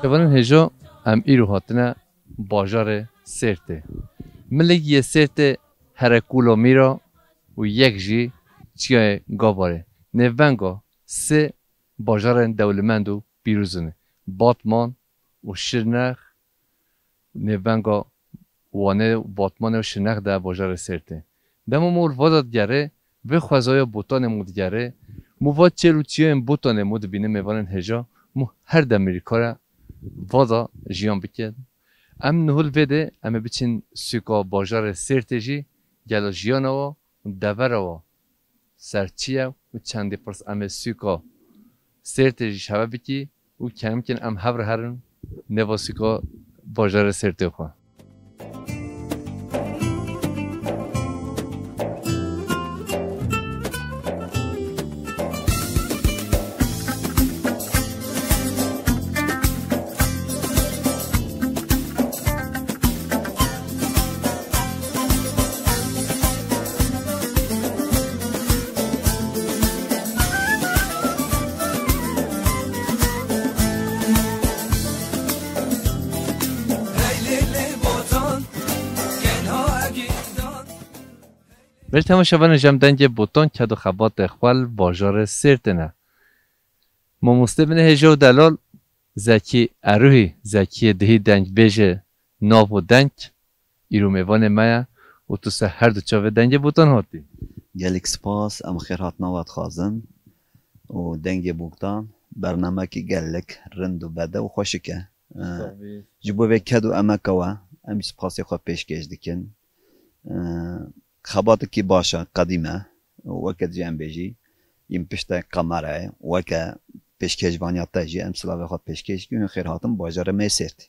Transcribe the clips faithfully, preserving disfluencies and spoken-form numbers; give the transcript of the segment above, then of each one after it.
Şevanên hêja, em îro hatine bajarê Sêrtê. Milek yê Sêrtê here kûlo mîra û yek jî çiyayê Gabarê. Nêvbenga sê bajarên dewlemend û pîroz in. Batman û Şirnex, nêvbenga Wanê û Batmanê û Şirnex de bajarê Sêrtê. Dema me û vada digerê, vê xwezaya Botanê me digerê, me va çêl û çiyayên Botanê me dibîne mêvanên hêja, me her demê rîkare vada jiyan bikin. Em niho li vê de em ê biçin sûka bajarê Sêrtê jî gelo jiyana wa û devera wa ser çi ye û çendî pirs em ê sûka Sêrtê jî ji heve bikî û kerem kin em hev re herin nêva sûka bajarê Sêrtê xwe. Belê temaşevanê, ji em dengê Botan ked û xebatê xwe li bajarê Sêrtê ne. Mamostê min ê hêja û delal Zekî Eruhî, Zekiyê Dihî dengbêjê nav û deng, îro mêvanê me ye û tu ser her du çavê dengê Botan hatî. Gelek spas, em xêrhatina we dixwazin û dengê Botan bernamekî gelek rind û bedew û xweşik e. Ee, Tabii. Ji bo vê ked û emeka we, em jî spasê xwe pêşkêş dikin. Ee, Xebatekî baş e, qedîm e. Weke dijî em bêjî, yên pişte kamerayê, weke pêşkêşvaniya te jî em silavê xwe pêşkêş dikin û xêr hatin bajarê me Sêrtê.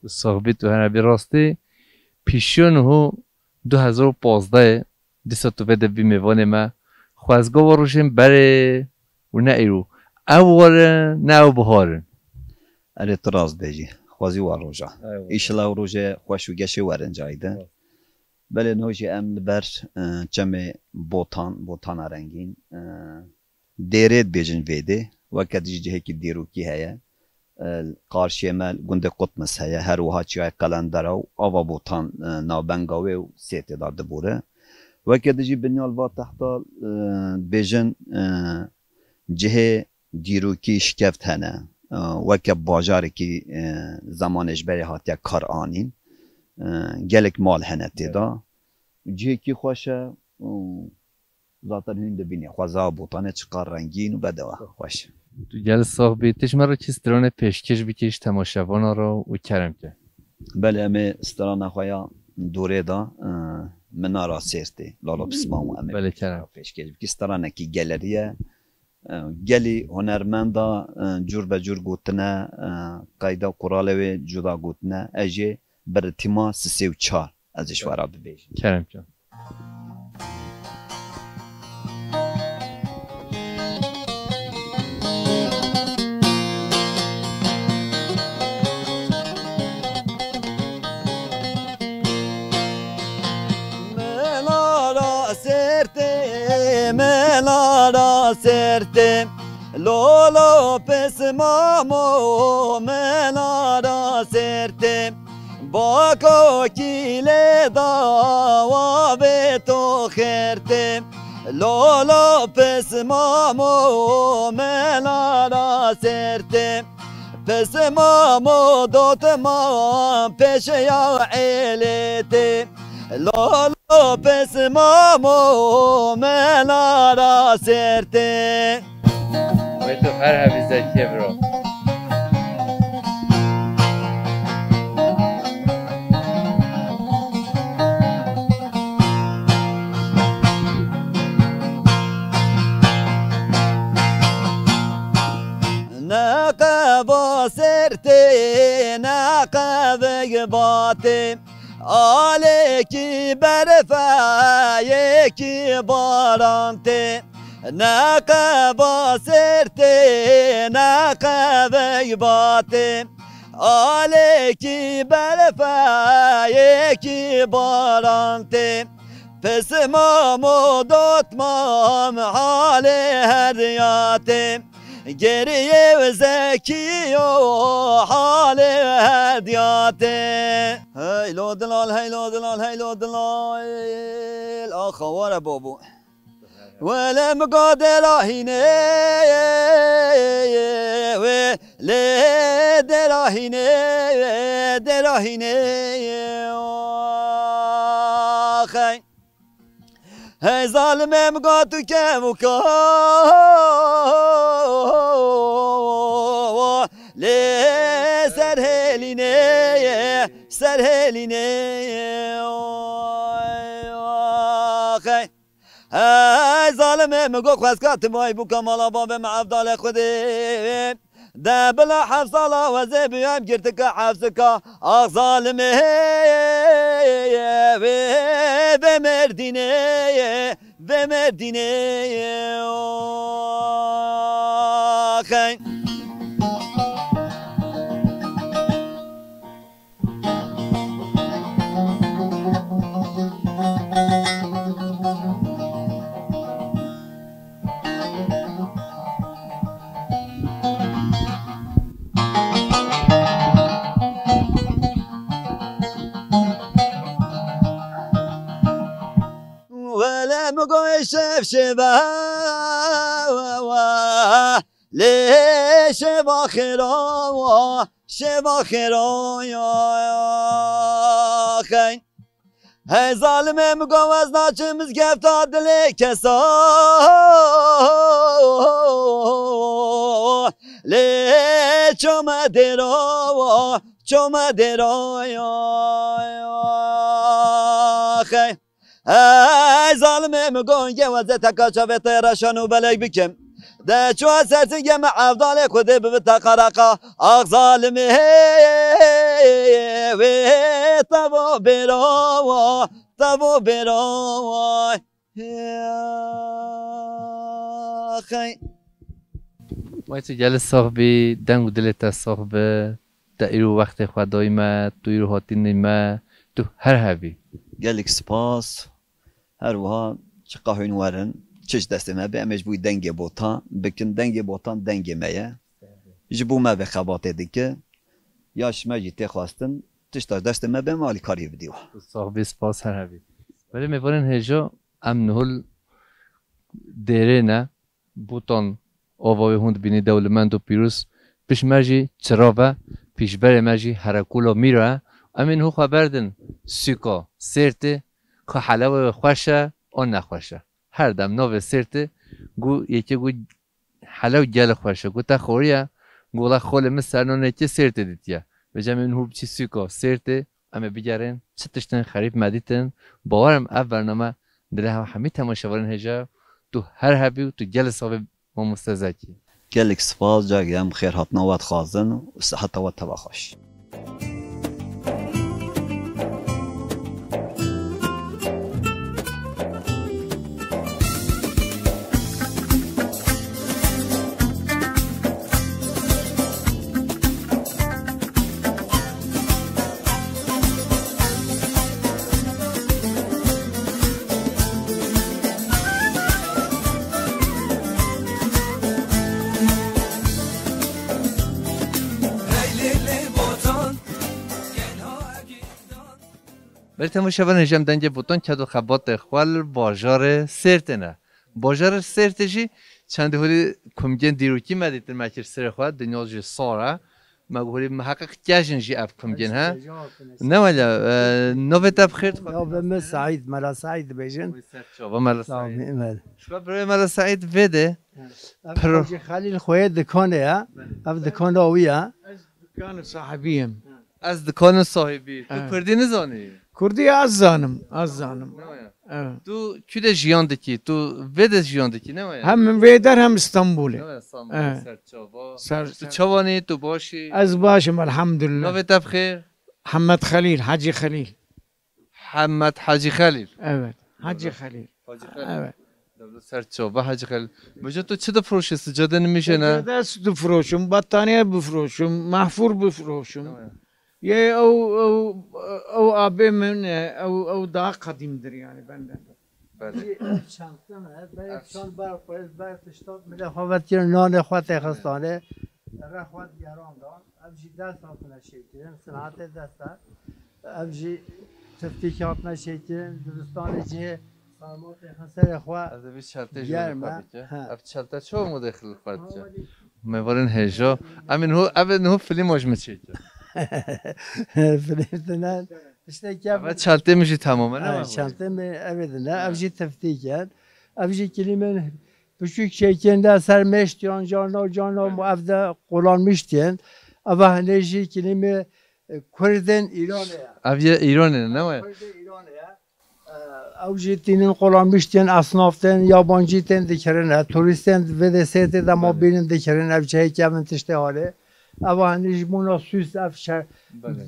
Sax bî tu, hene bî rastî. Pîşiya niho du hezar û pazdeh dîsa tu vê de bî mêvanê me. Xwezga we rojên berê û ne îro. Ew werin, ne ew biharin. Erê, tu rast bêjî. Xwezî we roja. Eyvallah. Îşillah ew rojê xweş û geşê werin cayî de. Rast. Belê niho jî em li ber, e, çemê Botan, Botana Rengîn, e, Dêrê dibêjin vê dê. Weke dijî cihekî dîrokî heye. E, qarşiyê me gundê Qutmis heye. Her wiha çiyayê Qelendera û ava Botan, e, navbenga wê û Sêrtê de dibûre. Weke dijî binyal va tehta, e, dibêjin, e, cihê dîrokî şikeft hene. E, weke bajarekî, e, zemanê ji berê hatiye kar anîn. E, gelek mal hene tê de. Cihekî xweş e û zaten hûn dibînî xweza Botanê çiqas rengîn û bedew e. Xweş. Tu gel sax bî. Tu ji me re kî stranê pêşkêş bikî ji temaşevana re û kerem ke. Belê, em ê strana xwe ya dorê de, e, Minara Sêrtê, Lalo Pismamo em ê Belê, kerem. Pêşkêş bikî. Stranekî gelerî ye. E, gelî hunermenda, e, cûr be cûr gotine, e, qeyda quralê wê cuda gotine. Ez jê bi ritîma sisê û çar ez ê ji we re bibêjim. Kerem can. Minara Sêrtê, Minara Sêrtê, Lolo Pismamo, Minara Sêrtê, Bako kîlê dawa vê to xêrtê, Lolo Pismamo, Minara Sêrtê. Pismamo dotman pêşeya êlê tê. Lolo Pismamo Minara Sêrtê. Wê tu her hebî Zekiyê bro. Veg batê, alêkî berfeyêkî baran tê, neqeba sêr tê, neqeveg batê, alêkî berfeyêkî baran tê. Pismam û dotmam halê her diyatê. Geriyê û zekî yo halê her diyatê. Hey lo dilal, hey lo dilal, hey lo dilal. Axa were babo. Wele mi ga derahîne, wele derahîne, derahîne. Axey. Hey zalimê, mi got tu kev û ka lê ser hêlînê, ser hêlînê. Hey zalimê, mi got xweska tu bay bûka mala bavê me Evdalê Xwedê. De bila heft sala wezê bûyem girtika hefsika. Ax zalimê, vê, vê merdînê, vê merdînê, axey. Wele mi go şev şeva, lê şeva xêra, şeva xêra ya, xeyn. Hey zalimê, mi go ez naçim mizgefta dilê kesa. Lê çome dêra, çome dêra ya, ya, xey. Hey zalimê, mi go ye weze teka çavê te reşan û belek bikim. De çuwa sersinge me Evdalê Xwedê bibi teqaraqa. Ax zalimê, wê tavo bêra, tavo bêra. Hey. Wey tu gelî sax bî, deng û dilê te sax bi. Te îro wextê xwe dayî me, tu îro hatînî me, tu her hebî. Gelek spas. Her wiha çiqa hûn werin, çi ji destê me be, em ê ji bo dengê botan bikin. Dengê botan dengê me ye. Ji bo me vê xebatê dike. Ya ji me jî tê xwestin, tişta ji destê me be, me alîkariyê bidî we. Sax bî, spas, her hebî. Belê mêvanên hêja, em nihul dêrê ne. Botan ava wê hûn dibînî dewlemend û pîroz. Pişt me jî çira ve, pîşberê me jî herekola mîra ye. Em ê niho xwe berdin sûka Sêrtê, ka helewa wê xweş e, an nexweş e. Her dem navê Sêrtê, got yekê, got helew gelek xweş e. Got te xwariye? Got wela xalê min ser nanekê Sêrtê dîtiye. Vêca em ê niho biçî sûka Sêrtê, em ê bigerin, çi tiştên xerîb me dîtin. Bawer im ev bername dilê hev hemî temaşevanên hêja, tu her hebî û tu gelê sax bî mamoste Zekî. Gelek spas, careke em xêr hatina we dixwazin û siheta we teva xweş. Belê temaşevanên hêja, em dengê botan ked û xebatê xwe li bajarê Sêrtê ne. Bajarê Sêrtê jî çendî holî kumgên dîrokî me dîtin, me kir serê xwe, dinya jî sar e. Me got holî miheqeq kejin jî ev kumgên he. Ne wele, e, navê te bi xêr dixwazim? Navê min Seîd, Mela Seîd dibêjin. Wî ser çava, Mela Seîd. Şuka birayê Mela Seîd vê de. Ev Piro- Hacî Xelîl xweyê dikanê ye. Ev dikana wî ye. Ez dikana sahibiyim. Ez dikana sahibî. Tu kurdî nizanî? Kurdî ez zanim, ez zanim. Ne ya? Evet. Tu kü de jiyan dikî? Tu vê de jiyan dikî, ne ya? Hem min vê der hem İstanbul'ê. Ne ya, Samsun, Evet. Serçava. Ser- Tu çawanî, tu başî? Ez başim, elhamdülillah. Navê te bi xêr? Hemed Xelîl, Hacî Xelîl. Hemed Hacî Xelîl. Evet, Hacî Xelîl. Hacî Xelîl. Evet. Dewlet ser çava Hacî Xelîl. Bêje tu çi difiroşî, sicadê nimîjê ne? Sicade difiroşim, battaniye bifiroşim, mahfûr bifiroşim. Tamam. Yê ew, ew, ew abê min e, ew, ew daha qedîmdir yani benden. Belê. Ev çanta me, ber çand, ber xwez, ber tişta milê xwe vekirin, nanê xwe têxistane, re xwe digeran da. Ev jî dest hatine şêkirin, sinatê dest e. Ev jî tiftîk hatine şêkirin, dibistanê cihê sarma têxin serê xwe. Ez ê vî çeltê jî germ e. Xwe dike. He. Ev çelte çawa modê xil xwe dike? Mevarên hêja. Em ê niho, ev ê niho filîma ji min çêkir. Filîm tine. Tiştekî ev. Ev çeltê min jî temamen, ha, ne? Çeltê min ev ê dine. Ev jî tiftîk in. Ev jî kilîmên piçûk çêkirin de ser mêştiyan, cana, cana, ev de qolanmiştiyan. Ev hinê jî kilîmê, e, Kurdên Îranê ye. Ev yê Îranê ne we? Kurdên Îranê ye. Ew jî tînin qolanmiş tên, esnaf tên, yabancî tên dikirin, e, turîst tên vê dê sêtê de ma bînin dikirin, ev cihê kevin tiştê halê. Ev hanî ji bona Sûs, ev şe-,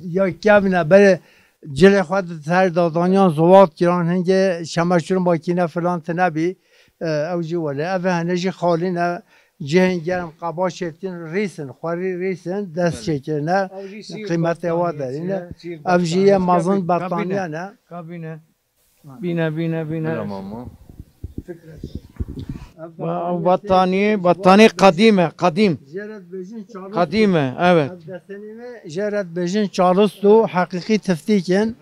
ya kevine, berê cilê xwe di ser dadaniyan zowat kiran, hingê çemaşir makîne filan tine bî, e, ew jî wele. Ev hene jî xalî ne, cihên germ qaba çêtin rîsin, xwerî rîsin, dest çêkirine, qîmetê wa derîne. Ev jî ye mezin betaniye ne. Kabîne. Bîne, bîne, bîne. Bira mama. Ba-, battaniye, battaniye qedîm e, qedîm. Jê re dibêjin çalist. Qedîm e, evet. Ev desenî me, jê re dibêjin çalist û heqîqî tiftîk in.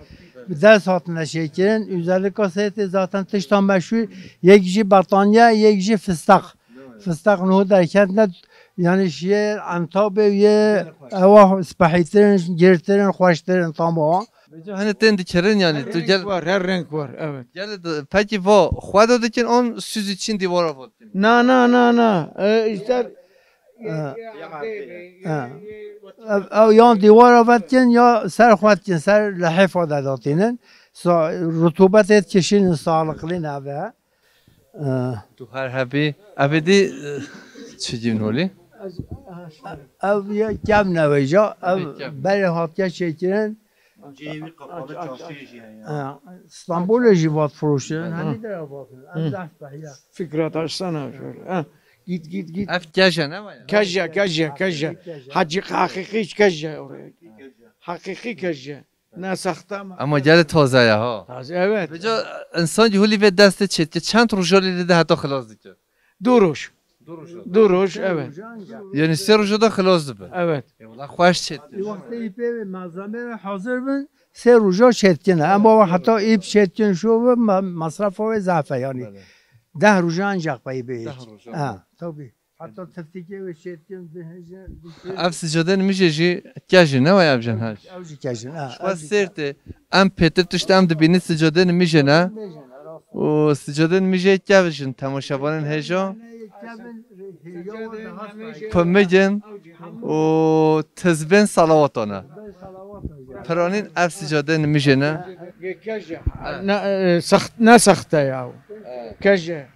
Bi dest hatine şêkirin. Özellikle sêtê zaten tişta meşhur. Yek jî battaniye, yek jî fistaq. Fistaq niho derketine, yani şiyê Entabê yê ewa spehîtirin, girtirin, xweştirin, tamam. Bêje hene tên dikirin yani, tu gel. Renk var, her renk var, evet. Gel de, peki va xwe de dikin, an Sûzî çîn dîwara va dikin? Na, na, na, na. E, işte, e, e, ev, ev yan dîwara ve dikin, ya ser xwe dikin, ser lehêfa de datînin. Sa-, rutubetê dikişînin, sağlıklı ne ve. E. Tu her hebî. Ev êdî, e, çi cîn holî? Ev ye kevn e vêca. Ev kevn. Berê hatiye çêkirin. Cihê wî qepalı çarşiyê jî heye. Ha, Stenbolê jî vat firoşin. Hı. Hemî de ya vat. Hı. Ev zehf behiya. Fikret açsana şöyle. Ha, git, git, git. Ev kej e, ne var ya? Kej e, kej e, kej e. Kej e. Hacî, heqîqî kej e oraya. Heqîqî kej e. Ne sexte ama. Ama gelê taze ya ha. Taze, evet. Vêca insan cî holî vê destê çêtke çend roja lê de heta xilas dike? Du roj. Du roja. Du roj, evet. Yani sê roja da xilas dibe. Evet. E, wala xweş çêtke. Wextê îpê ve malzeme hazır bin, sê roja çêtkine. Ama heta îp çêtkin şo ve ma-, masrafa ve zafe yani. Belê. Deh roja ancak pey be. Deh roja. Ha, tabii. Heta tiftikê ve çêtkin bihêje, bikir. Ev sicadên mijê jî kej in, ne waya ev jin haj? Ew jî kej in, ha, ew jî kej. Sêrtê, em pêtir tişt em dibînin sicadên mijê ne. Mijê ne, rast. Û sicadên mijê kej in, temaşevanên hêja. Kevin, hêja wa daha spehî. Pimigin û tizbên salawatan e. Tizbên salawatan e. Piranîn ev sicadên mijê ne. Kej e. Ne, e, sext-, ne sexte ya. Kej e.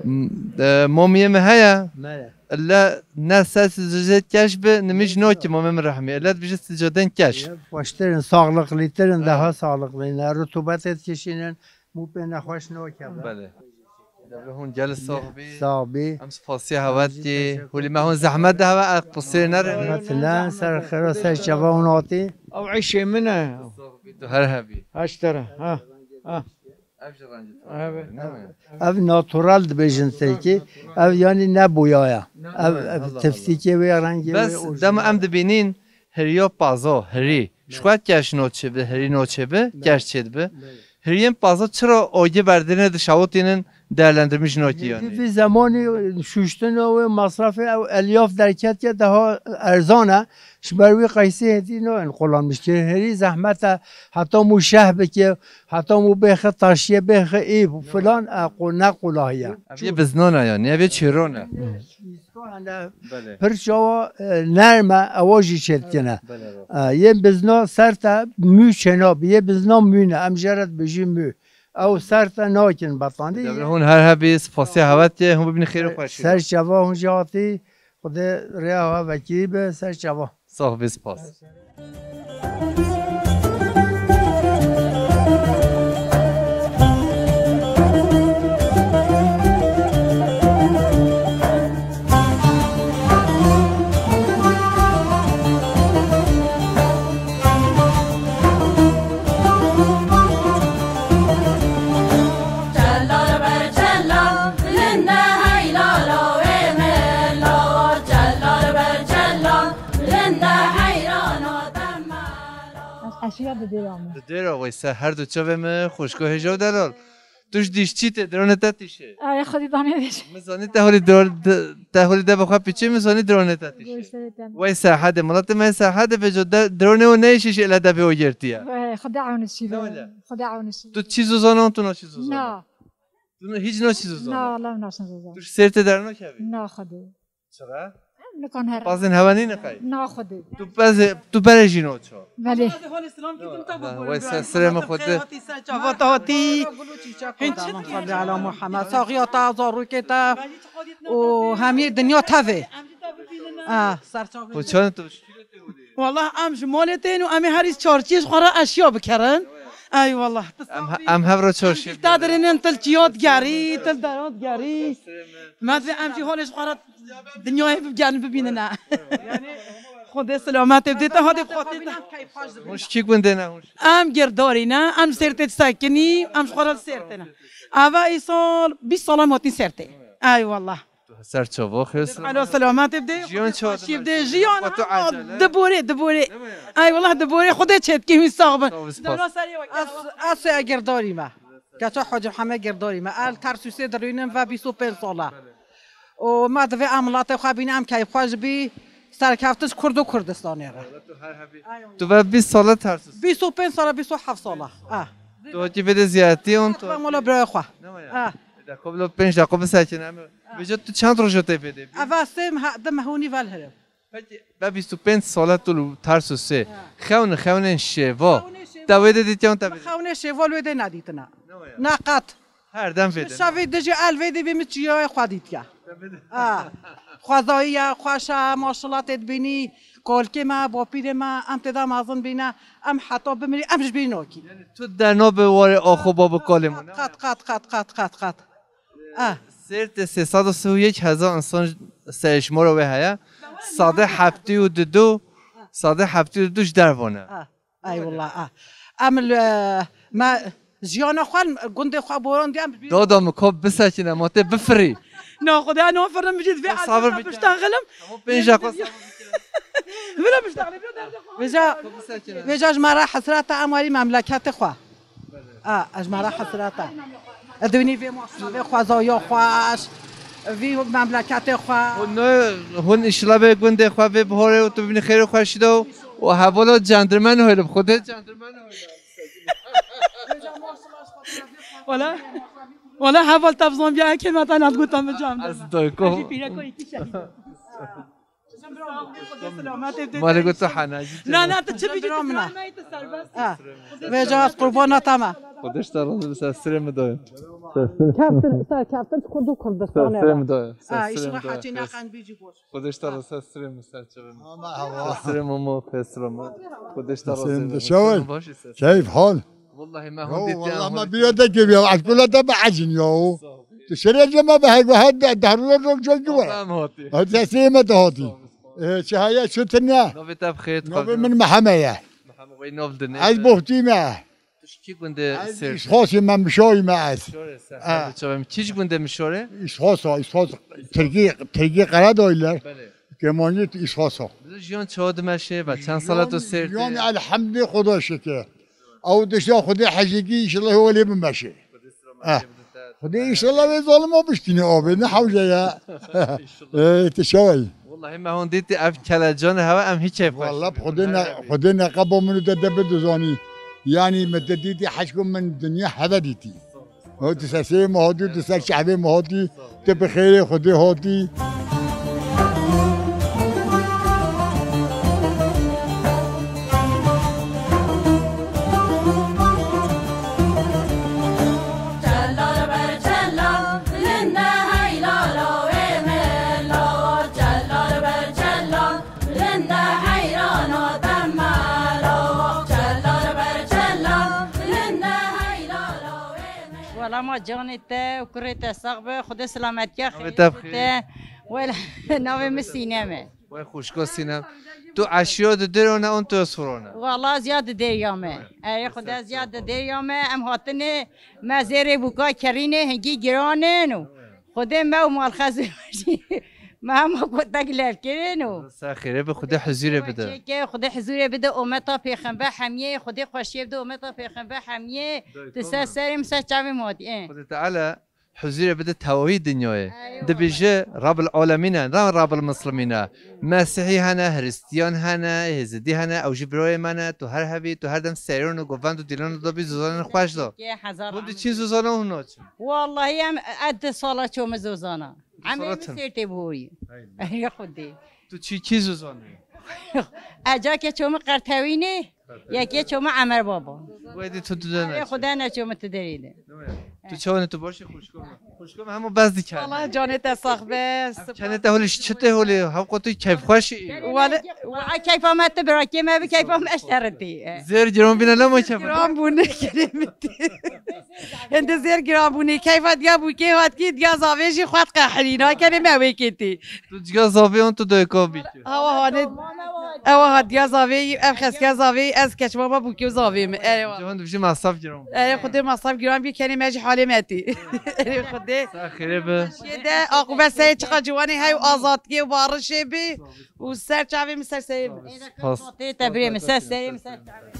M-, e, momiyê min heye. Me ye. Ille ne ser sicadên keş bi, nimîj nokî momê min rehmî. Ille dibêje sicadên keş. Xweştirin, sağlıklıtirin, daha sağlıklı. Ne rutubetê dikişînin, mû pê nexweş nokeve. Belê. Devre hûn gel sax bî. Sax bî. Em spasiya hewe dikî. Hûlî me hûn zehmet de hewe, ev qisê nerin. Zehmet ne, ser xêra, ser çava hûn hatî. Ew eşê min e. Sax bî, tu her hebî. Haştera, ha. Ha. Ev jî rengî. Evet. Ne mi? Ev natural dibêjin sêkî. Ev yani ne boya ye. Ev, ev Allah Allah. Tiftikê wê, rengê wê. Bes dema em dibînin hiriya pazo, hirî. Ji xwe keş noçe bi, hirî noçe bi, keş çê dibi. Hiriyên pazo çira oge berdine dişawitînin, değerlendirmiş nokî yani. Vî zemanî şuştina wê masrafê ew elyaf derketiye daha erzan e. Ji ber wî qeysê hêdî nayên qolanmiş kirin. Herî zehmet e, heta mû şeh bike, heta mû bêxe taşiye, bêxe ê filan, e, qo-, ne qolahiye. Ev yê biznan e yani, ev yê çêran e. Îska hene. Belê. Pir çawa, e, nerm e, ewa jî çêdikine. Belê, rast. E, yê bizna sert e, mû çênabî, yê bizna mû ne, em jê re dibêjin mû. Ew sert e, nakin betanî. Devre hûn her hebî, spasiya hewe dike, hûn bibînin xêr û xweşî. Ser çava hûn jî hatî, Xwedê rêya we vekirî be, ser çava. Sax bî, spas. Eşiya di dêra min. Di dêra weyse her du çavê min xwişko hêja û delal. Tu ji dîşçî tê, drone te tîşe. Ay, Xwedî danê vêj. Min zanî te holî dro-, de-, te holî de bi xwe pîçê, min zanî drone te tîşe. Weyse hedê, miletê me Serhedê vêjo de, drone û neyşî ji ele de bê û girtiye. Ay, Xwedê ewnişî be. Ne wele? Xwedê ewnişî. Tu çî zû zanan, tu na çî zû zanan? Na. Tu na-, hiç na çî zû zanan? Na, wala naşin zû zanan. Tu ji Sêrtê dernakevî? Na Xwedê. Çira? Em nikan her. Pazên hewa nîne qey? Na Xwedê. Tu pezê, tu berê jî noço. Belê. Weyse sirê min Xwedê. Çava te hatî. Hîn çi Muhammed, ala Muhammed. Saxiya te, zarokê te û hemî dinya tevê. Ah, serçavê. Xwe çan tu Wallah em ji malê tên û em ê herî çarçiyê ji xwe re eşya bikerin. Ey wallah. Em he-, em hev re çarşî. Em ta dirênin til çiya digerî, til dera digerî. Me divê em jî holê ji xwe re dinyayê bigerin bibînin e. Xwedê selametê bidê te, hadê bi xwe tê te. Hûn ji kî gundê ne hûn? Em Girdarî ne, em Sêrtê disekinî, em ji xwe re li Sêrtê ne. Eva îsal bîst sal em hatin Sêrtê. Ey wallah. Ser çava xêr. Alo, selametê bidê. Jiyan çawa xweşî bidê. Jiyan ha, diborê, diborê. Ay wallah diborê, Xwedê çêtkî wî sax bin. Sağ ol, spas. Dewla serê wek. Ez, ez ê Girdarî me. Keça Hacî Heme Girdarî me. El Tersûsê dirûnin ve bîst û pênc sala. Û me divê em miletê xwe bîne, em keyfxweş bî. Serkeftin ji Kurd û Kurdistanê re. Tu ve bîst sala Tersûs. Bîst û pênc sala, bîst û heft sala. Ah. Tu hatî vê de ziyaretî on tu. Ve mola birayê xwe. Ne waya? Ah. Deqo bilo pênc deqo bisekine em. Vêca tu çend roja tê vê de bî? Eva sê meh-, di mehûnî vel herim. Peki, be bîst û pênc sala tu li Tersûsê. Ha. Xewn, xewnên şêva. Xewnê şêva. Te wê de dîtiyan te vê de? Xewnê şêva li wê de nedîtina. Ne waya? Ne qet. Her dem vê de. Şevê dijî el vê de bî min çiyayê xwe dîtiye. Te vê de. Ha. Xwezayî ye, xweş e, maşallah tê dibînî. Kolkê me, bapîrê me, em tê de mezin bîne. Em heta bimirî, em ji bîr nakî. Yani tu de nabe warê axo babi kalê min. Qet, qet, qet, qet, qet, qet. Ah. Sêrtê sê sed û sê û yek hezar insan serejmara wê heye. Sedê heftê û du, sedê heftê û du ji derve ne. Ah. Ay wallah, ah. Em li, me jiyana xwe, gundê xwe boran diye, em bi Dada min kop bisekine, ma tê bifirî. Na Xwedê, na firin bijî, divê Ya sabir bike. Biştaxilim. Hemû pênc deqa sabir bike. Vira biştaxilê, vira derdê xwe. Vêca, Kop bisekine. Vêca ji me re hesreta em warî memleketê xwe. A, ez ji me re hesreta. Ez dibînî vê maşallah, vê xwezaya xweş, vî memleketê xwe. Hûn ne, hûn inşallah vê gundê xwe vê bihorê û tu bibînî xêr û xweşî de û, û hevala cendirmen hoylim. Xwedê cendirmen hoylim. Wala, wala heval te bi zombiya ekê me te nat gotan bi cam de. Ez dayko. Ez jî pîreko yekî şehîd. Malê got tu hena jî. Na, na, tu çi bî, tu Dramina. Drameyî, tu serbest. Ha. Vêca ez qurbana te me. Xwedê ji te razî be, ser sirê min dayê. Keftin, ser keftin ji Kurd û Kurdistanê. Ser sirê min dayê. Ha, îşima hecî neqen bî jî boş. Xwedê ji te razî, ser sirê min, ser çavê min. Ama hava. Ser sirê min, mo, xêr sirê min. Xwedê ji te razî be. Ser sirê min, ser çavê. Baş î ser. Keyf hal. Wallahî me hûn dîtiye. Wallahî me bîra te kê bîya. Ez kula te bi ecin ya o. Tu şerê cema be hego her de, dehrûla rok col ki were. Em hatî. Her sesê me de hatî. Ee, çi haya, çi tine? Navê te bi xêr. Navê min Meheme ye. Meheme, wey nav dinê. Ez Bohtî me. Tu ji kî gundê Sêrt? Îsxosê me, Mişoyî me ez. Mişorê, ser çavê min. Kî ji gundê Mişorê? Îsxosa, Îsxos. Tirkî, Tirkî Qeredoyler. Belê. Kêmancî tu Îsxosa. Bi jiyan çawa dimeşê ve çend sala tu Sêrt? Jiyan elhamdülillah, Xuda şikir. Ew dişa Xwedê hecîkî, înşallah holê bimeşê. Eh. Xwedê înşallah vê zalima biştîne avê, ne hewce ya. Ê, tu şawayî. Wallahî me hûn dîtî ev kelecan hewa em hiç keyf xweş. Wallahî Xwedê ne, Xwedê neqeba min û te de bidizanî. Yanî me te dîtî heşko min dinya heve dîtî. O tu ser sê me hatî, tu ser çavê me hatî, tu bi xêrê Xwedê hatî. Wela ma canê te û kurê te sax be, Xwedê selametiya xêrê te. Wela navê min Sînem e. Wey xwişka Sînem. Tu eşya di dêra ne an tu ez xurane? Wala ziya di dêriya me. Ey Xwedê ziya di dêriya me. Em hatine me zêrê bûka kerîne hingî giranin û Xwedê me û malxezê Me hema gotek levkirin û. Ser xêrê bi, Xwedê huzûrê bide. Çêke, Xwedê huzûrê bide, ometa pêxember hemiyê, Xwedê xweşiyê bide, ometa pêxember hemiyê. Dayê, Tu ser tamam. serê min, ser çavê min hatî, ê. Xwedê Teala huzûrê bide tewayî dinyayê. Eyvallah. Dibêje Rabil Alemîn e, ne Rabil Muslimîn e. Mesihî hene, Hristiyan hene, Hêzidî hene, ew jî birayê me ne, tu her hebî, tu her dem serî û govend û dîlan da bî, zozanên xweş da. Çêke, hezar Hûn rahmet. diçin zozana hûn naçin. Wallahî em, ez di sala çomî zozana. Emrê min Sêrtê bihorî. Ey Xwedê. Tu çi kî zozanî? Eca ke çomî Qertewînê, yekê çomî Emer Baba. Wê dî tu dide Ey ne. Xwedê ne çomî tu derî de. Tu çawanê tu baş î xwişko me? Xwişko me hemû bes dikin. Allah canê te sax be. Kenê te holê çi te holê? Hewqa tu keyfxweş î. Wale, wale keyfa me tu bira, kê me bi keyfa me şeritî. Zêr giran bîne lema keyfa. Giran bûne kerê min tê. Hinde zêr giran bûne. Keyfa diya bûkê hat kî diya zavê jî xwet qehrî. Nakenê me wê kê tê. Tu ciga zavê an tu dayê ka bî ki. Awa hane. Ewa ha diya zavê, ev xeskiya zavê, ez keçma ma bûkê û zavê min. Erê wa. Cihan dibijî masraf giran. Erê Xwedê masraf giran bî, kenê me jî halê me tê. Erê Xwedê. Ser xêrê bi. Şê de aqûbet serê çiqa ciwanê hey û azadkê û barişê bi. Û ser çavê min ser serê min. Pas. Tê te birê min ser serê min ser çavê.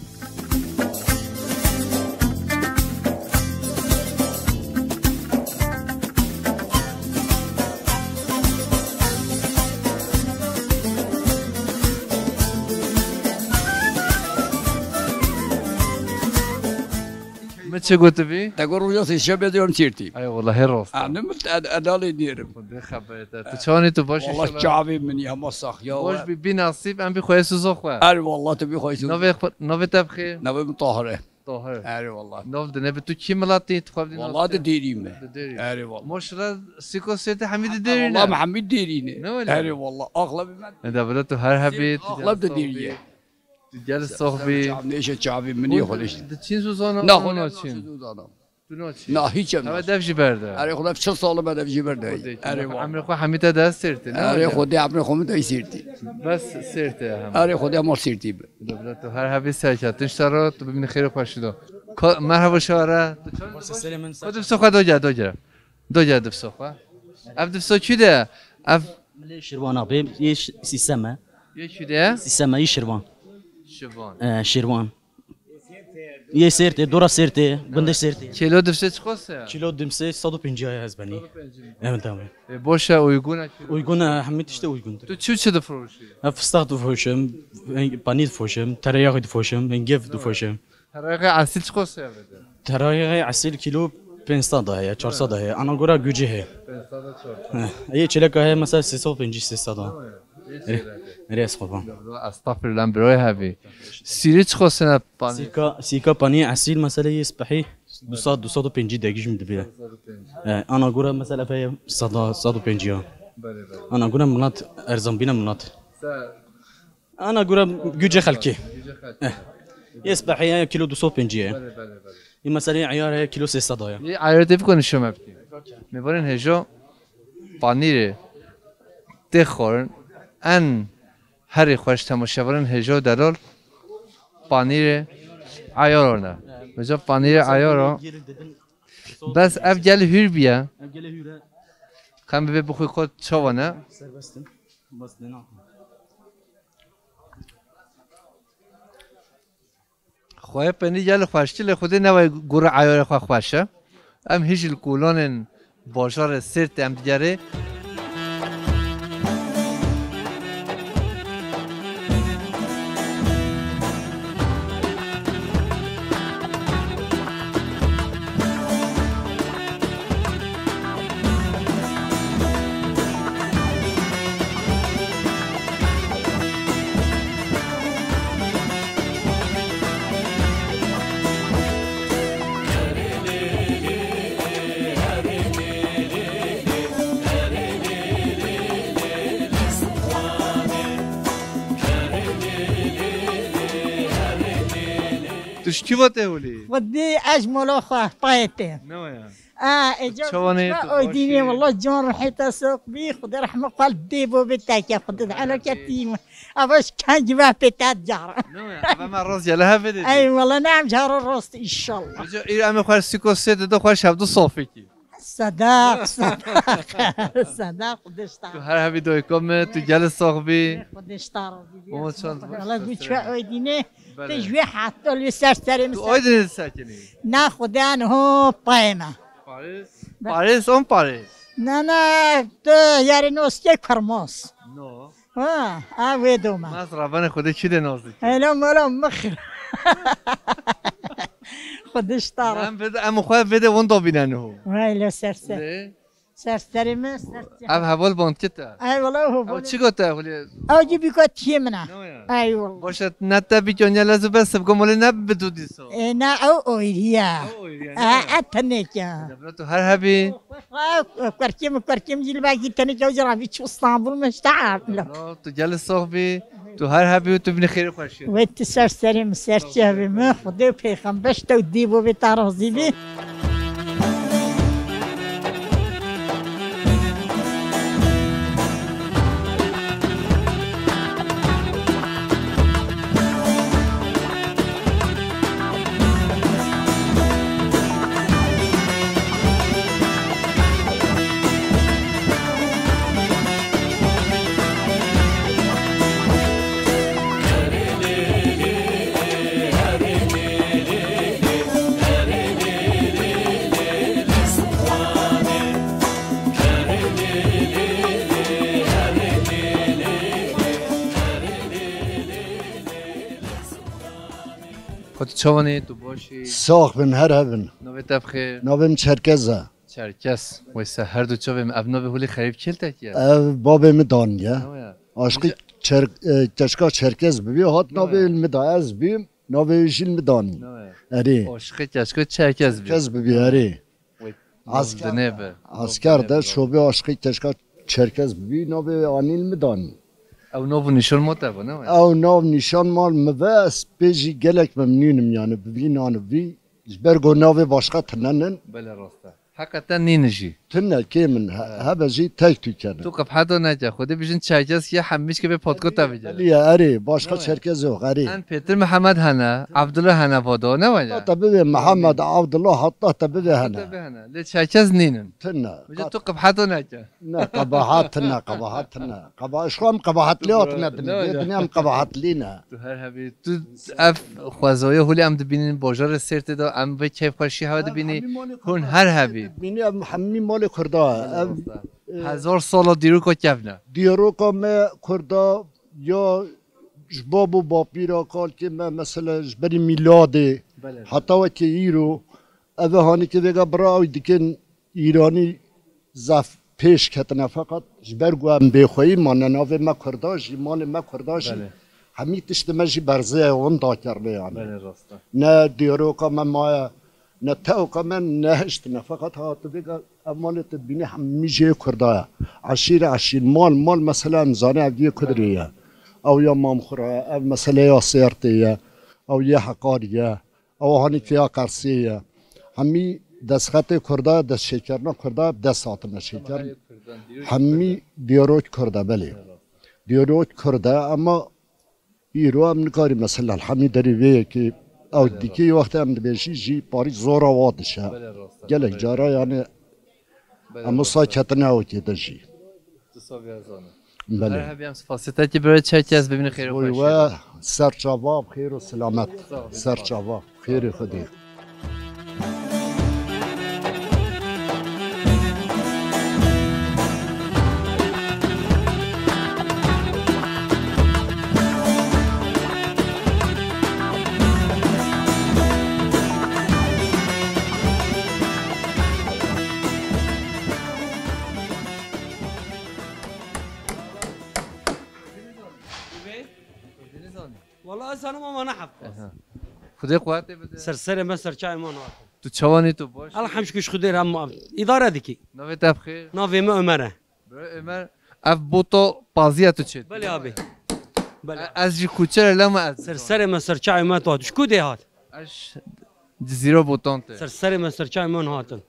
Min çi gotibî? Te got roja sêşemê de em çêrtî. Ay wallahî rast. Anî min te edalê nêrim. Xwedê xeberê te. Tu çawanî tu baş Wallah inşallah. Çavê min ya ma sax ya. Baş bî, bî nasîb, em bî xweyê suzo xwe. Er wallah tu bî xweyê suzo. Navê xwe, navê te bi xêr? Navê min Tahir e. Tahir. Erê wallah. Nav dine bi tu kî milatî tu xwe bidî Wallah nasîb? Di Dêrî me. Di Dêrî. Erê wallah. Maşallah sîko sêtê hemî di Dêrî ne. Wallah hemî Dêrî ne. Ne öyle? Erê wallah. Axlebî me. Ne de bile tu her hebî. Axleb di Dêrî ye. Tu gel soxbî. Çavnêşe çavî min ê xwedê. Di çîn zûzana. Na xwedê çîn. Tu naçî. Na hiç em. Ev dev jî berde. Erê xwedê çil sal me dev jî berde. Erê wa. Emrê xwe hemî te de sêrtî, ne? Erê xwedê emrê xwe min de sêrtî. Bes sêrtî hem. Erê xwedê ma sêrtî bi. Dewlet tu her hebî serketin şero, tu bimînî xêr û xweşî do. Merhaba şara. Xwedê bi soxwe do gel, do gel. Do gel dibso xwe. Ev dibso kî de? Ev Milê Şirvan abi, yê ş-, sîseme. Yê kî de? Sîseme, yê Şirvan. Şirvan. E, Şirvan. Yê Sêrtê, dora Sêrtê, gundê Sêrtê. Kîlo dibse çiqas e? Kîlo dibse sed û pêncî ya ez benî. Sed û pêncî. Evet abi. E, boş e, uygun e kîlo? Uygun e, hemî tiştê uygundur. Tu çi çi difroşî? E, fıstık difroşim, e, panîr difroşim, tereyağ difroşim, hingêv difroşim. Tereyağê esîl çiqas e evde? Tereyağê esîl kîlo pênc sed heye, çar sed heye. Ana gora gücü heye. Pênc sed çar sed. Heh. Ê çileka heye mesela sê sed û pêncî, sê sed. Erê, erê ez qurban. Estağfirullah, em birayê hevî. Sîrî çiqas e panî? Sîka, sîka panî esîl mesela yê spehî du sed, du sed û pêncî degî jî min dibe. He, ana gora mesela heye sed, sed û pêncî ya. Belê, belê. Ana gora milat erzan bîne milat. Ana gora gücê xelkê. Gücê xelkê. Eh. Yê spehê ya kîlo du sed û pêncî ye. Belê, belê, belê. Yê meselê eyar heye kîlo sê sed ya. Yê eyar tê bikonî şome bikî. Mêvanên hêjo panîrê tê xwarin. En herî xweş temaşevanên hêjo delal panîrê eyar ne. Mesela panîrê eyar o. Bes ev gel hûr bîye. Ev gel hûr e. Xem bibê bixwî xwe çawa ne? Serbest in. Bas dena. Xweyê penî gel xweşkî lê Xwedê neway gura eyarê xwe xweş e. Em hîj li kolanên bajarê Sêrtê em digerê. Tu ji kî ve te holî? Xwedê ez ji mala xwe payê te. Ne waya? A, êca çawa ne tu oydînê, wala can rihê te soq bî, Xwedê rehme xwe li dê bo bê teke, Xwedê de ela ketî me. Ava ji kengî ve pê te cara. Ne waya? Ava me rast gele hevê de. Ey wala ne em cara rast inşallah. Êca îr em ê xwe sîko sê de xwe şevdu sofî kî. Sedaq, sedaq. Sedaq, Xwedê ji te. Tu her hebî doyka me, tu gelê sax bî. Xwedê ji te razî bî. Baba çand Xwedê baş Allah ser gû serê çi me. Oydîne. Belê. Te ji wê heta li ser serê min. Tu ser- Oydîne sekinî. Na Xwedê an ho payê me. Paris. Be- Paris, on Paris. Na, na, tu yarê noskê Kurmaz. No. Ha, a wê doma. Mas ravanê Xwedê çi de nozdî. Elo, melo, mixir. Xwedê ji te re. Em vede, em xwe vede wenda bîne niho. Vay, lo ser ser. Lê? Ser serê me, ser serê. Ev heval band kite. Ay, wala, o Ew bole. Çi gote, Xwedê? Ew cî bî got çiyê min e. Ne ya? Ay, wala. Boşe, ne te bî gönye lezu be, sibgo mole ne bi du dîso. E, ne, ew oyriye. Ew oyriye, ne E, ya? E, tenêk ya. Devlet tu her hebî. Kurkim, kurkim, cilbekî tenê kewcira vî çû Stenbul me işte abla. Bravo, tu gelê sox bî, tu her hebî û tu binî xêrê xweşî. Wê tu ser serê min, ser çavê min, Xwedê û pêxember ji te û dî bo bê te razî bî. Xwedê çawanê tu baş î? Sax bin, her hebin. Navê te bi xêr? Navê min Çerkez e. Çerkez. Weyse her du çavê min. Ev navê hulê xerîb kêl te kiye? Ev babê min daniye. Nawe. Aşkî Çer-, e, Keşka Çerkez bibî, hat Nawe. Navê min da ez bîm, navê jî min danî. Nawe. Erê. Aşkî Keşka Çerkez bî. Çerkez bibî, erê. Wê Asker, navê be. Asker de şobê aşkî Keşka Çerkez bibî, navê anî min danî. Ew nav û nîşan ma te be, ne? Ew nav nîşan mal mi ve, ez pê jî gelek memnûnim yani, bi vî nan û vî, ji ber ku navê başqa tine nin. Belê rast e. Heqeten nîn jî. Tine kê min he-, hebe jî tek tu kene. Tu qebheta neke, Xwedê bijin Çerkez ye, hemî ji kevê patkota vegere. Belê, erê, başqa Çerkez yok, erê. En pêtir Mihemed hene, Abdullah hene vado, ne wene? Hatta te bibê Mihemed, Abdullah, hatta te bibê hene. Te bibê hene. Lê Çerkez nînin. Tine. Bijin tu qebheta neke. Ne, qebahat tine, qebahat tine. Qeba-, ji xwe em qebahatlî hatine dinê. Vê dinê em qebahatlî ne. Tu her hebî. Tu ev xwezaya hûlê em dibînin bajarê Sêrtê de, em vê keyfxweşî hewe dibînî. Hûn her hebî. Bînî em hemî malê Kurda. Ev, e, hezar sala dîroka kevne. Dîroka me Kurda ya ji bab û bapîra kalkê me, mesela ji berî mîladê heta wekî îro, ev hanî ki vêga bira ew dikin Îranî zaf pêş ketine, feqet ji ber ku em bêxweyî mane navê me Kurda jî, malê me Kurda jî, hemî tiştê me jî berzê ye, winda kerde yani. Belê, rast e. Ne dîroka me maye, ne teoka me nehiştine, feqet hatibêga ev malê te bînî hemî jê Kurda ye. Eşîr eşîr, mal mal, mesela em zanê ev yê Kudrê ye. Ew ya Mamxura ye, ev mesele ya Sêrtê ye, ew yê Heqarî ye. Ew hanî tiya Qersê ye. Hemî destxetê Kurda, destşêkerina Kurda, dest hatine şêker. Hemî diyarok Kurda, belê. Diyarok Kurda, ama îro em nikarî mesela hemî derî vê yekê ew dikî wextê em dibêjî jî parî zora wa dişe. Gelek cara yani Belê, em wisa ketine ew kê de jî. Tu saviya zane. Belê. Her hebî em spasiyê te kî, birê Çerkez bibîne xêr û xweşî. Oy we, ser çava, xêr û selamet. Sağ ol. Ser çava, xêrê Xwedê. Wala ez zanim ama ne heft. Aha. Xwedê quwetê bide. Ser serê me, ser çayê me nate. Tu çawanî, tu baş? Elhamdülillah, Xwedê re em îdare dikî. Navê te bi xêr? Navê me Ömer e. Bira Ömer, ev bota paziya tu çêt. Belê abi. Belê. E, ez ji Kuçer lema ez. Ser serê me, ser çayê me tu hat. Ji ku dê hat? Ez Cizîra Botan te. Ser serê me, ser çayê me hatin.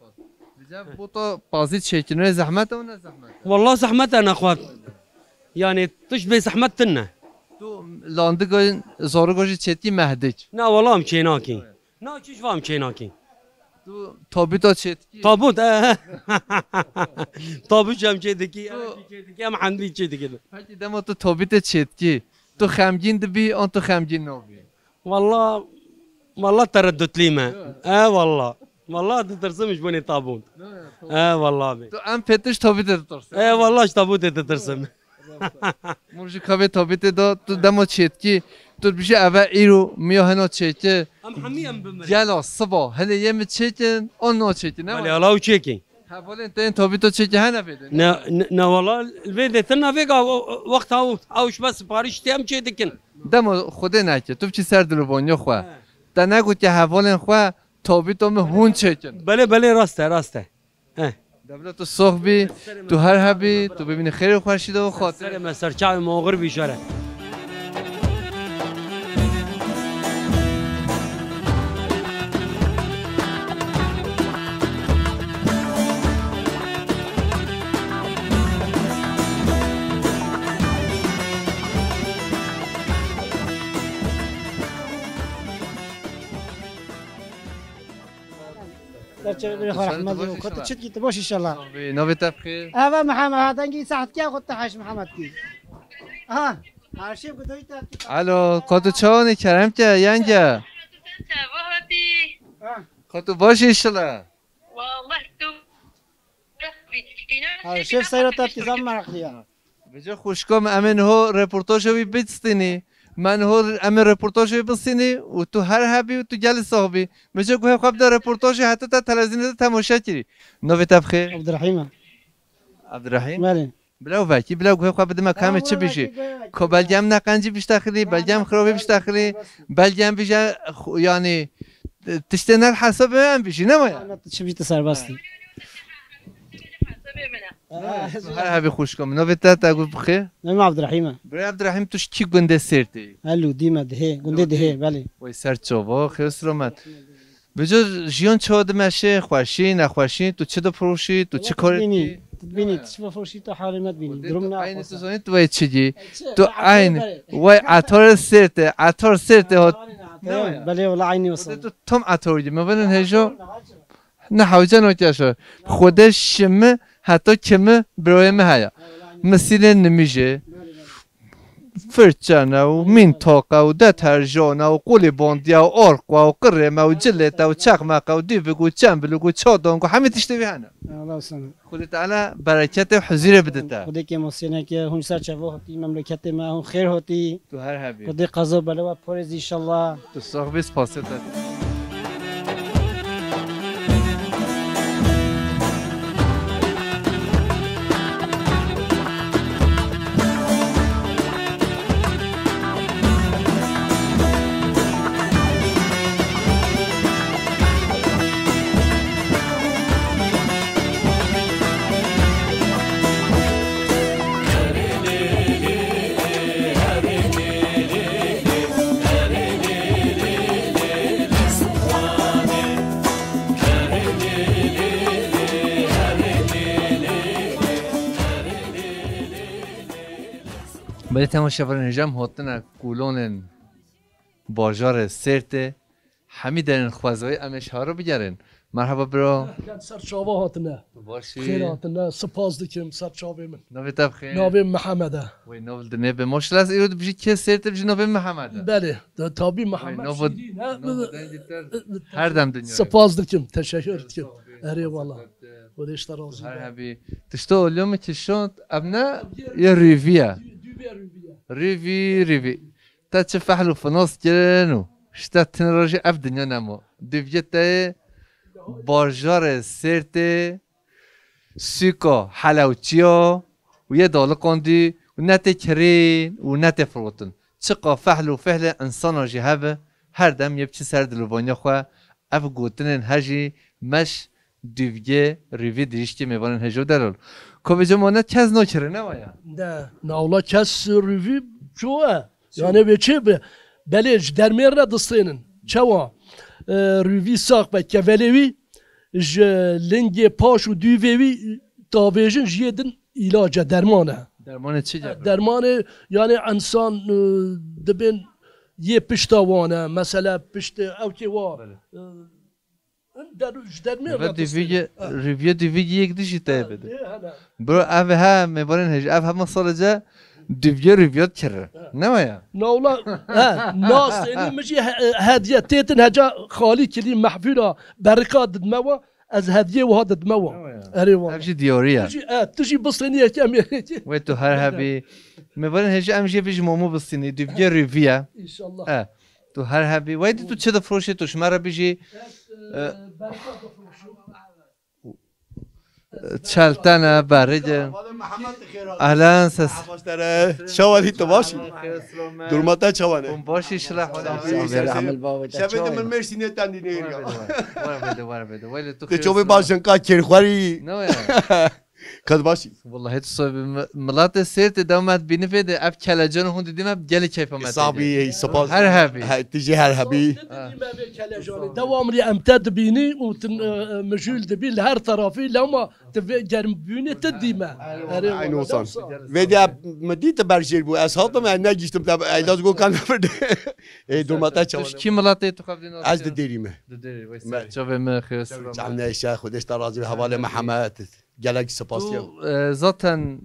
Dije bota pazî çêkirine zehmet e û ne zehmet e? Wallah zehmet e nexwe. Yani tişt bê zehmet tine. Tu landiga zarûga jî çêtî mehdik. Na wallah em çênakî. Na çiş vam çênakî. Tu tabîta çêdikî? Tabût, e. Tabût em çêdikî, em çêdikî, em hendî çêdikî. Pekî dema tu tabîtê çêdikî, tu xemgîn dibî an tu xemgîn nabî? Walla, walla tereddütlî me. E, walla. Walla ditirsim ji binê tabût. E, walla bê. Tu em pêtiş tabîtê ditirsin. E, walla ji tabûtê ditirsim. Min ji kavê tabîtê da, tu dema çêdikî, tu dibijî eve îro miya hena çêke. Em hemî em bimirin. Gela siba, hele yê min çêkin, an naçêkin, ne Belê, wala? Ala ew çêkin. Hevalên te yên tabîto çêke hene vê de, ne? Ne, ne, ne, wala, vê de tine vê ga, o, o, wext ew, ew ji me siparîş tê em çê dikin. Dema Xwedê neke, tu biçî ser dilovaniya xwe. He. Te negotiye hevalên xwe, tabîto min hûn çêkin. Belê, belê, rast e, rast e. He. Dewlet tu sox bî, tu her hebî, tu bibînî xêr û xweşî de û xatir. Serê me ser çavê me oxir bî jere. Serçe bir Sen rehmet de baş û kot inşallah. Çit gitti boş inşallah. Abi, navê te bi xêr? Eve Muhammed, ha, dengî saet kî, kot te Haj Muhammed kî. Ha, her şey bu da. Alo, ka tu çawanî kerem ke, yenge? Ha. Ka tu baş inşallah. Wallah tu. Her şey seyra te zam meraklı ya. Vêca xwişka min, em ê niho reportaja wî bidistînî. Me niho em ê reportaja wî bistînî û tu her hebî û tu gelî sax bî. Vêca guhê xwe bide reportajê, heta te televîzyonê de temaşe kirî. Navê te bi xêr? Abdurrahîm e. Abdurrahîm? Belê. Bila wekî, bila guhê xwe bidime, ka em ê çi bijî? Ko belge em neqencî biştexilî, belge em xirabî biştexilî, belge em bijî, xu-, yanî, tiştê ne hesabê em bijî, ne waya? Çi bijî, tu serbest î. Her hebî xwişka min. Navê te, te got bixê? Navê min Abdurrahîm e. Birê Abdurrahîm, tu ji kî gundê Sêrtê yî? Helû, dîme, Dihê, gundê Dihê, belê. Wey ser çava, xêr selamet. Vêca jiyan çawa dimeşe, xweşî, nexweşî, tu çi difiroşî, tu çi karê dikî? Tu dibînî, tu çi bifroşî, tu halê me dibînî. Durum ne. Eynî tu zanî tu wey çi gî? Tu eynî, wey etar Sêrtê, etar Sêrtê hat. Belê, wela eynî wisa. Tu tam etar gî. Me verin hêjo. Ne hewce nake şo. Xwedê şimi heta kimi birayê min heye. Misîlê nimîjê. Firçene û mîntaqe û deterjane û qulîbandiye û arqwe û qirême û cilête û çeqmeqe û dîvik û çembilûk û çadong û hemî tiştê wî hene. Allah sana. Xwedê Teala bereketê û huzûrê bidite. Xwedê kêmasê neke, hûn ser çava hatî, memleketê me, hûn xêr hatî. Tu her hebî. Xwedê qeza bela we parêz înşallah. Tu sax bî, spasê te. Belê temaşevanên hêja, em hatine kolonên bajarê Sêrtê. Hemî derên xwezayî em ê ji haro bigerin. Merhaba bro. Ehlen, ser çava hatine. Baş î. Xêr hatine. Spas dikim ser çavê min. Navê te bi xêr? Navê Mihemed e. Wey, nav li dinê be. Maşallah, ez îro dibijî kê Sêrtê, dibijî navê Mihemed e. Belê. De, tabî Mihemed nav, Şîrîn e. Nav dengê te her dem dinya. Spas dikim, teşekkür dikim. Erê wala. Xwedê ji te razî be. Her hebî. Tişta olyo min kişand, ev ne ye rîvî ye. Dû-, dûvê rîvî ye. Rîvî, rîvî. Te çi fehl û finas kirin û ji te tin re jî ev dinya nema. Dûviyê te yê bajarê Sêrtê, sûka Helewçiya û yê daliqandî û ne tê kirîn û ne tê firotin. Çiqa fehl û fihlê insana jî hebe, her dem yê biçî ser dilovaniya xwe, ev gotinên he jî meş dûviyê rîvî dirîştê mêvanên hêja û delal. Kovê cem wane kes nakirine waya. De, nawla kes rîvî ço e. Yani vê çê bi, belê ji dermê re distênin. Çawa? E, rûvî sax be, kevelê wî ji lingê paş û dûvê wî tavêjin, ji yê din îlac e, derman e. Dermanê çi derman? Dermanê, yani insan, e, dibên yê pişta wan e, mesela pişt, ew kê wa, Belê. e, Ji dermê re dîvîgê, rîviyê dîvîgê yek dî jî teye bide. Bro, ev he, mêvanên hêj, ev hema sala ce dîviyê rîviya dikire. Ne waya? Nawla, he, nasênî min jî he-, hediye têtin heca xalî kilî mehfûla berika didme wa, ez hediyê wiha didme wa. Erê wala. Ev jî diyarî ye. Tu jî, e, tu jî bistênî yekem yekê. Wê tu her hebî. Mêvanên hêj em jê vî ji momo bistînî, dîviyê rîviye. Înşallah. E. Tu her hebî. Wey dî tu çi difroşî, tu ji me re bijî. Çeltene, berî de. Ehlen ses. Çawa lî tu başî? Durma te çawa ne? Hûn başî şila xwe. Şevê de min mêrsînê tendî nêrga. Were bide, were bide. Wele tu. Tu çovê baş jinka kêrxwerî. Ne ya? Qet başî. Wallahî tu soyê bi mi-, milatê Sêrtê dewmet bînî vê de ev kelecan hûn didî me gelê keyfa me. Sabî, spas. Her hebî. He, tu jî her hebî. Didî me vê kelecanê. Devamlı em te dibînî û tu, e, e, mijûl dibî li her tarafî lema tu vê germbûnê tu dî me. Erê wala. Vê de min dî tu berjêr bû. Ez hatim, ez negiştim te, ez go kan nefirde. Ê, domate çawa. Tu ji kî milatê tu xev dî nas? Ez di Dêrî me. Di Dêrî, wey ser çavê me, xêr selam. Çavne şe, Xwedê ji te razî be, hevalê Mihemed. Gelek spas ya. Tu, e, zaten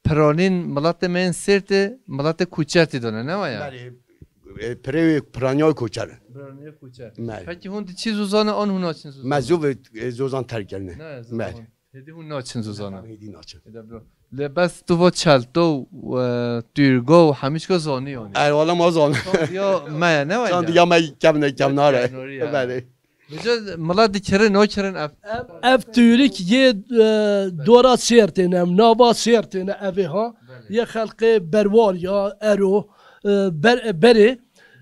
piranîn milatê me yên Sêrtê, milatê Koçertî done, ne waya? Belê, e, pirê wê piraniya Koçer. Piraniya Koçer. Belê. Pekî hûn diçî zozana an hûn naçin zozana? Me zû ve, e, zozan terk kirine. Ne, zozan. Belê. Hêdî hûn naçin zozana? Hêdî naçin. Hêdî bro. Lê bes tu va çelto û, e, tûrgo û hemî çika zanî yanî? Ey, wala ma zan. Çandiya me ye, ne waya? Çandiya me kevne, kevnare. Kevnarî ye. Belê. Vêca milet dikirin, nakirin ev. Ev, ev tûrik yê, e, dora Sêrtê ne, nava Sêrtê ne evê ha. Belê. Yê xelqê Berwariya, Ero, e, ber-, e, berê,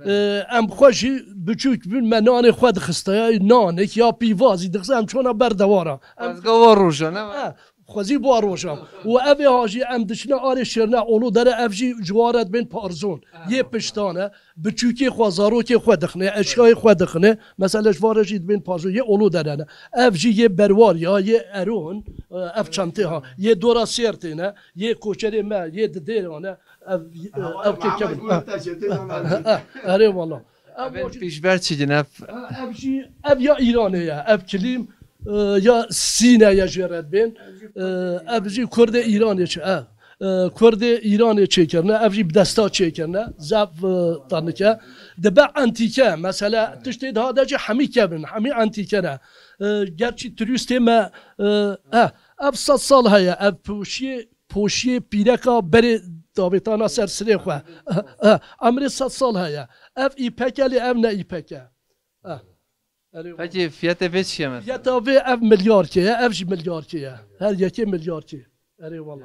e, em xwe jî biçûk bûn, me nanê xwe dixistaya, nanek ya pîvazî dixist, em çona ber dewara. Em xwezga wa roja, ne? Ha, xwezî wa roja. Û evê ha jî em diçine arê şirne, olo dere ev jî ji wa re dibên parzon. Yê piştane. Biçûkê xwe, zarokê xwe dixine, eşyayê xwe dixine. Mesela ji van re jî dibên pajo yê olo derene. Ev jî yê Berwar ya, yê Eron, e, ev çentê ha. Yê dora Sêrtê ne, yê koçerê me, yê Didêran e. Ev, e, ev kê kevin. Erê wala. Ev pîşber çi din ev? Ev jî, ev ya Îranê ye, ev kilîm, e, ya Sîne ye jê re dibên. E, ev jî Kurdê Îranê çi, ev. E, Kurdê Îranê çêkirine, ev jî bi desta çêkirine, zaf, e, tanike. Dibe entîke, mesela, tiştê daha de jî hemî kevin, hemî entîke ne. E, gerçî turîstê me, e, e, ev sed sal heye, ev poşiyê, poşiyê pîreka berê davêtana ser sirê xwe. E, e, emrê sed sal heye. Ev îpeke lê ev ne îpeke. E. Erê wala. Pekî fiyetê vê çi ye mesela? Fiyeta vê ev milyarkê ye, ev jî milyarkê ye. Her yekê milyarkê. Erê wala.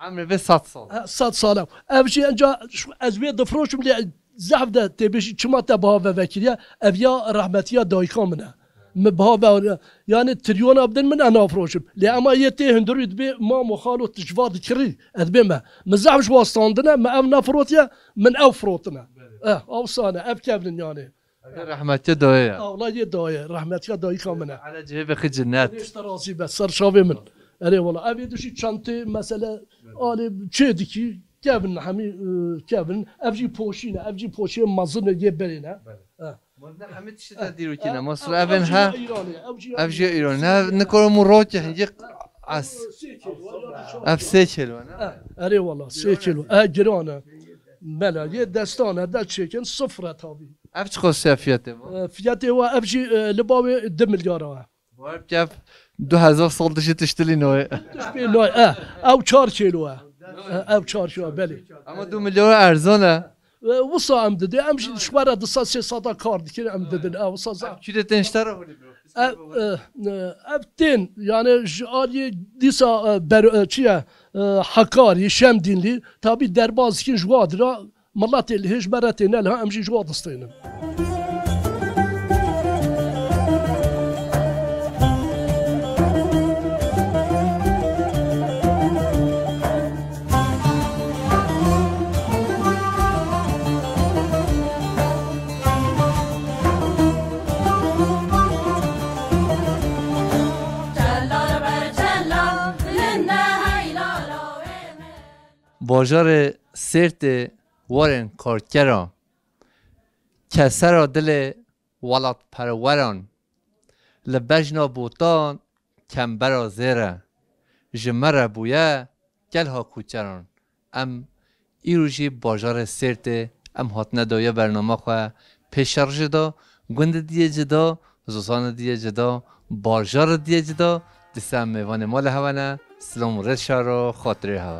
Emrê vê sed sal. Ha, sed sal e. Ev jî enca şu, ez wê difroşim lê zehf de tê bêjî çima te biha ve vekiriye. Ev ya rehmetiya dayika min e. Min biha ve, yani triyona bidin min e nafroşim. Lê ema yê tê hundirî dibê mamo xalo tu ji va dikirî. Ez bê me. Min zehf ji wa standine, min ev nefirotiye, min ew firotine. Eh, ew sane, ev kevnin yani. Rehmetiya dayê ye. Awla yê dayê, rehmetiya dayika min e. Ele cihê vexî cennet. Xwedê ji te razî be, ser çavê min. Erê wala, ev ê dişî çentê, mesele, alê çê dikî, kevin, hemî, e, kevin. Ev jî poşî ne, ev jî poşiyê mezin e, yê berê ne. Belê. E. Mezin hemî tiştî te dîrokî ne. E, masra ev, evên ev jî ha. Îranê, ev jî Ev jî Îranê. Ne, nikoro mu rokê hingî as. Sê kilo, ya da çar Ev sê kilo ne? E, erê wala, sê kilo. E, giran e. Bela, yê destan e, de çêkin, sifre tabii. Ev çiqas e fiyetê bu? E, fiyetê wa ev jî, e, li bawê di milyara ye. Bu ev kev du hezar sal dişi tiştilî noye. Tiş pê noye, e, ew çar kilo e. E, ev çar kilo, belê. Ama du milyara erzan e. E, wisa em didê, em jî ji we re du sed sê sed kar dikin, em didin. E, wisa za- Ev kî de tên ji te re hûrî bro? Ev, e, e, ev tên, yani ji aliyê dîsa, e, ber-, e, çi ye, e, Hekarî, Şemdînlî, tabî derbaz dikin ji wa dira, Miletê li hêj me re têne, liha em jî ji wa distênin. Bajarê Sêrtê warên karkera, kesera dilê welatperweran, Li bejna Botan kembera zêr e. Ji me re bûye gel ha kûçeran. Em îro jî bajarê Sêrtê em hatine dawiya bernama xwe pêşerjê de, gundê diyê cida, zistanê diyê cida, bajarê diyê cida, dîsa em mêvanê mala hewe ne. Silam û rêz şaro xatirê hewe.